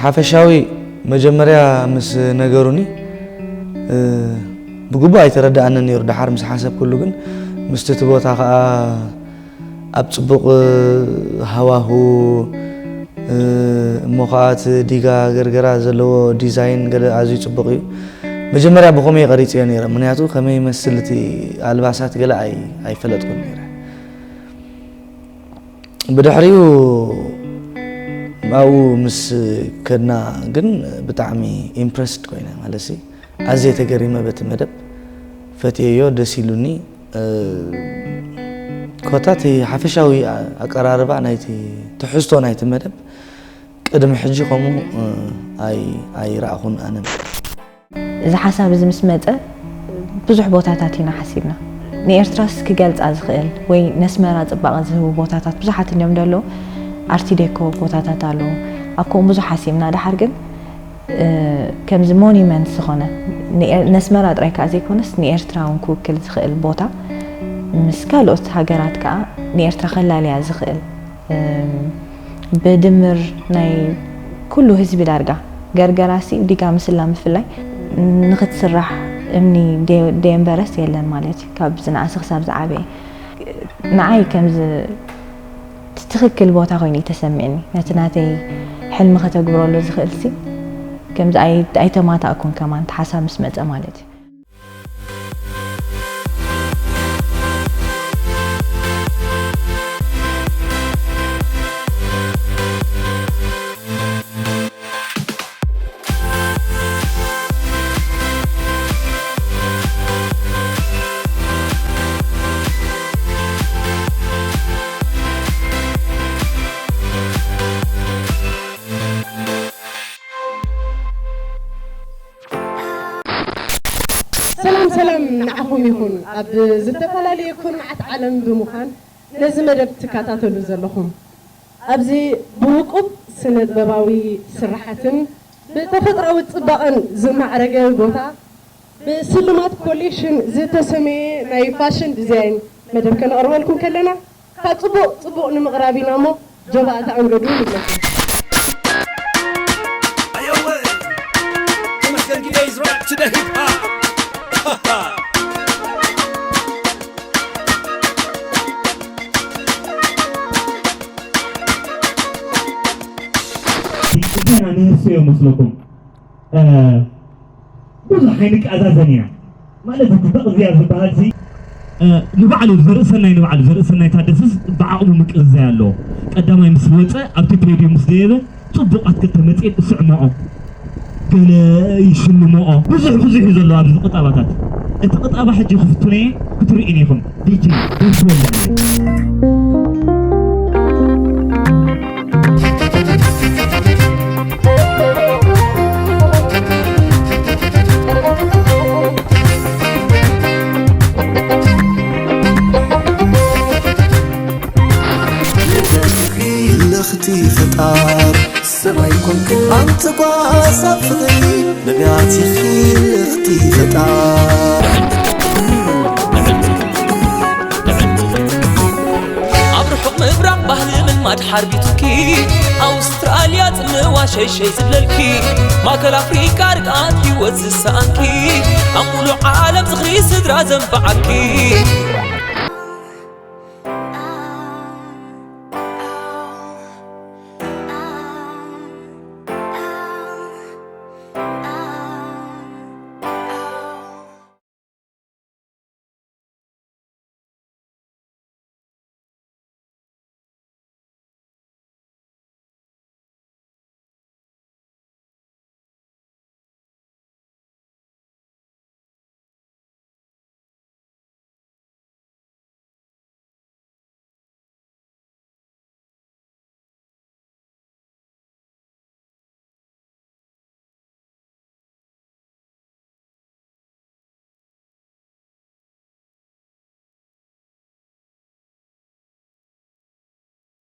ሓፈሻዊ መጀመርያ ምስ ነገሩኒ፣ እ፣ ብግቡእ ኣይተረድኣንን ነይሩ። ደሓር ምስ ሓሰብኩሉ ግን፣ ምስቲ እቲ ቦታ ኸኣ ኣብ ጽቡቕ ሃዋሁ፣ እ፣ እሞ ኸኣ እቲ ዲጋ ገርገራ ዘለዎ ዲዛይን ገለ ኣዝዩ ጽቡቕ እዩ። መጀመርያ ብኸመይ ቀሪጸዮ ነይረ፣ ምኽንያቱ ከመይ ይመስል እቲ ኣልባሳት ገለ ኣይ-፣ ኣይፈለጥኩን ነይረ። ብድሕሪኡ ኣብኡ ምስ ከድና ግን ብጣዕሚ ኢምፕረስድ ኮይነ፣ ማለትሲ ኣዝየ ተገሪመ በቲ መደብ፣ ፈትየዮ፣ ደስ ኢሉኒ። እ፣ ኮታ እቲ ሓፈሻዊ ኣቀራርባ ናይቲ ትሕዝቶ ናይቲ መደብ ቅድሚ ሕጂ ከምኡ፣ እ፣ ኣይ-፣ ኣይረኣኹን ኣነ። እዚ ሓሳብ እዚ ምስ መጸ ብዙሕ ቦታታት ኢና ሓሲብና። ንኤርትራስ ክገልጻ ዝኽእል ወይ ነስመራ ጽባቐ ዝህቡ ቦታታት ብዙሓት እንዲዮም ደለዉ። ኣርቲዴኮ ቦታታት ኣለዉ። ኣብ ከምኡ ብዙሕ ሓሲብና። ደሓር ግን፣ እ፣ ከምዚ ሞኒመንት ዝኾነ ንኤ-፣ ነስመራ ጥራይ ከኣ ዘይኮነስ ንኤርትራ እውን ክውክል ዝኽእል ቦታ ምስ ካልኦት ሃገራት ከኣ ንኤርትራ ከላልያ ዝኽእል፣ እም፣ ብድምር ናይ ኩሉ ህዝቢ ዳርጋ ገርገራሲ ዲጋ ምስላ ምፍላይ ንኽትስራሕ እምኒ ደየ-፣ ደየንበረስ የለን ማለት እዩ። ካብ ዝነኣሰ ክሳብ ዝዓበየ ንዓይ ከምዚ ትኽክል ቦታ ኮይኑ እዩ ተሰሚዕኒ። ነቲ ናተይ ሕልሚ ከተግብረሉ ዝኽእልሲ ከምዚ ኣይ-፣ ኣይተማታእኩን ከማን፣ እቲ ሓሳብ ምስ መጸ ማለት እዩ። ሰላም ሰላም ንዓኹም ይኹን። ኣብ ዝተፈላለየ ኩርናዓት ዓለም ብምዃን ነዚ መደብ ትከታተሉ ዘለኹም፣ ኣብዚ ብውቁብ ስነ ጥበባዊ ስርሓትን ብተፈጥሮኣዊ ጽባቐን ዝማዕረገ ቦታ፣ ብስልማት ኮሌክሽን ዝተሰመየ ናይ ፋሽን ዲዛይን መደብ ከነቕርበልኩም ከለና፣ ካብ ጽቡቕ ጽቡቕ ንምቕራብ ኢና እሞ፣ ጀባኣ ተኣንገዱ ንብለኩም። ኣየወ! ተመስገን ግደይ ዝረኣት ትደሂካ። እንታይ ኢና ንህሰዮ መስለኩም? እ፣ ብዙሕ ኣይንቀዛዘን ኢና። ማለት እቲ ተቕዝያ ዝበሃል ሲ፣ እ፣ ንባዕሉ ዘርእሰናይ፣ ንባዕሉ ዘርእሰናይ ታደሰስ ብዓቕሙ ምቅዝዛይ ኣለዎ። ቀዳማይ ምስ ወጸ ኣብቲ ፖድዩም ምስ ደየበ ጽቡቕ ኣትክልቲ መጽኤ እስዕመኦ፣ ገለ ይሽልመኦ። ብዙሕ ብዙሕ እዩ ዘሎ ኣብዚ ቅጣባታት። እቲ ቅጣባ ሕጂ ክፍትኖ እየ፣ ክትርእዩኒ ኢኹም። ዲጂ ደስ በለኒ። ልኽቲ ፈጣር ሰማይ ኮንክ ኣንተ ጓሳ ፍቕሪ ነቢያት ይኺ ልኽቲ ፈጣር። ኣብ ርሑቕ ምብራቕ ባህሊ ምልማድ ሓርቢቱኪ፣ ኣውስትራልያ ጽምዋ ሸይሸይ ዝብለልኪ፣ ማእከል ኣፍሪቃ ርግኣት ህይወት ዝሰኣንኪ፣ ኣብ ሙሉእ ዓለም ዝኽሪ ስድራ ዘንበዓኪ፣